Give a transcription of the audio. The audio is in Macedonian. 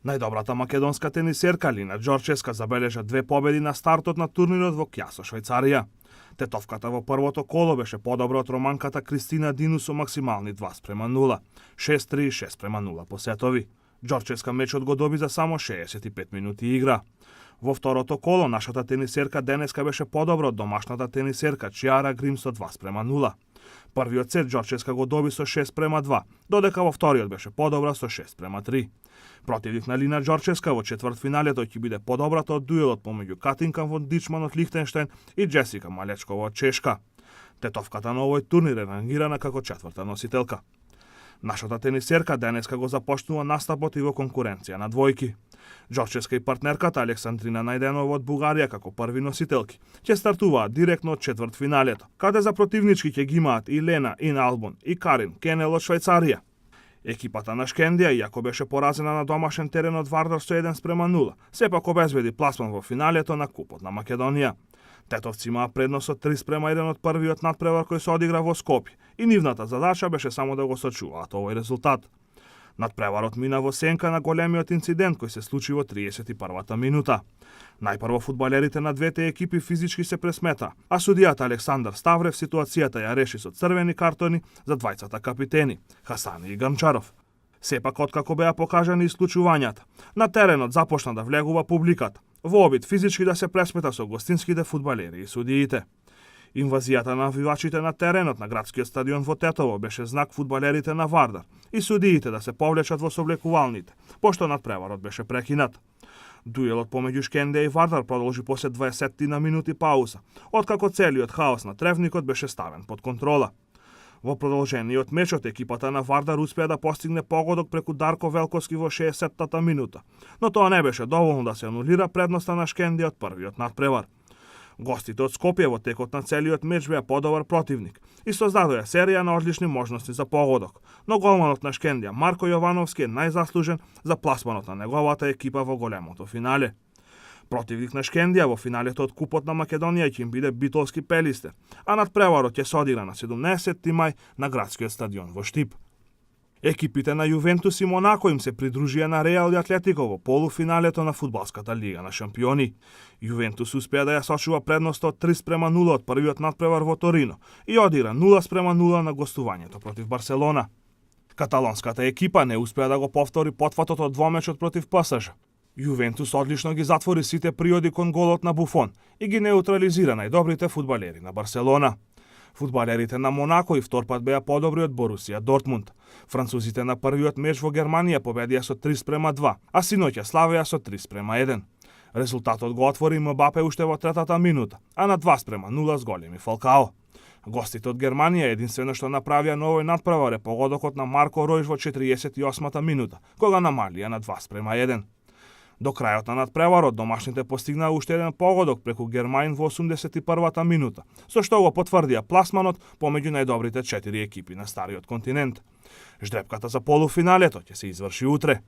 Најдобрата македонска тенисерка Лина Ѓорческа забележа 2 победи на стартот на турнирот во Кјасо, Швајцарија. Тетовката во првото коло беше подобра од романката Кристина Дину со максимални 2:0, 6-3 и 6:0 по сетови. Ѓорческа мечот го доби за само 65 минути игра. Во второто коло нашата тенисерка денеска беше подобра од домашната тенисерка Чиара Грим со 2:0. Првиот сет Ѓорческа го доби со 6:2, додека во вториот беше подобра со 6:3. Противник на Лина Ѓорческа во четвртфиналето ќе биде подобрата од дуелот помеѓу Катинка вон Дичман од Лихтенштеин и Джесика Малечкова од Чешка. Тетовката на овој турнир е рангирана како четврта носителка. Нашата тенисерка денеска го започнува настапот и во конкуренција на двојки. Ѓорческа и партнерката Александрина Најденова од Бугарија како први носителки ќе стартуваат директно од четвртфиналето, каде за противнички ќе ги имаат и Лена Албон и Карин Кенел од Швајцарија. Екипата на Шкендија, иако беше поразена на домашен терен од Вардар со 1:0, сепак обезбеди пласман во финалето на Купот на Македонија. Тетовци имаа предност од 3:1 од првиот надпревар кој се одигра во Скопје и нивната задача беше само да го сочуваат овој резултат. Надпреварот мина во сенка на големиот инцидент кој се случи во 31-та минута. Најпрво фудбалерите на двете екипи физички се пресмета, а судијата Александар Ставрев ситуацијата ја реши со црвени картони за двајцата капитени, Хасани и Грнчаров. Сепак откако беа покажани исклучувањата, на теренот започна да влегува публиката, во обид физички да се пресмета со гостинските фудбалери и судиите. Инвазијата на навивачите на теренот на градскиот стадион во Тетово беше знак фудбалерите на Вардар и судиите да се повлечат во соблекувалните, пошто надпреварот беше прекинат. Дуелот помеѓу Шкендија и Вардар продолжи после 20 на минути пауза, откако целиот хаос на тревникот беше ставен под контрола. Во продолжениот мечот екипата на Вардар успеа да постигне погодок преку Дарко Велковски во 60-та минута, но тоа не беше доволно да се анулира предноста на Шкендија од првиот надпревар. Гостите од Скопје во текот на целиот меч беа подобар противник и создадоа серија на одлични можности за погодок, но голманот на Шкендија Марко Јовановски е најзаслужен за пласманот на неговата екипа во големото финале. Противник на Шкендија во финалето од Купот на Македонија ќе им биде Битолски Пелисте, а надпреварот ќе се одигра на 17 мај на градскиот стадион во Штип. Екипите на Јувентус и Монако им се придружија на Реал и Атлетико во полуфиналето на фудбалската лига на шампиони. Јувентус успеа да ја сочува предноста од 3:0 од првиот надпревар во Торино и одигра 0:0 на гостувањето против Барселона. Каталонската екипа не успеа да го повтори потфатот од двомечот против ПСЖ. Јувентус одлично ги затвори сите приоди кон голот на Буфон и ги неутрализира најдобрите фудбалери на Барселона. Фудбалерите на Монако и вторпат беа подобри од Борусија Дортмунд. Французите на првиот меч во Германија победија со 3:2, а синоќа славеа со 3:1. Резултатот го отвори Мбапе уште во третата минута, а на 2:0 с големи Фалкао. Гостите од Германија единствено што направија на овој надпревар е погодокот на Марко Ројш во 48-та минута, кога намалија на 2:1. До крајот на надпреварот домашните постигнаа уште еден погодок преку Гермаин во 81-та минута, со што го потврдија пласманот помеѓу најдобрите 4 екипи на стариот континент. Ждрепката за полуфиналето ќе се изврши утре.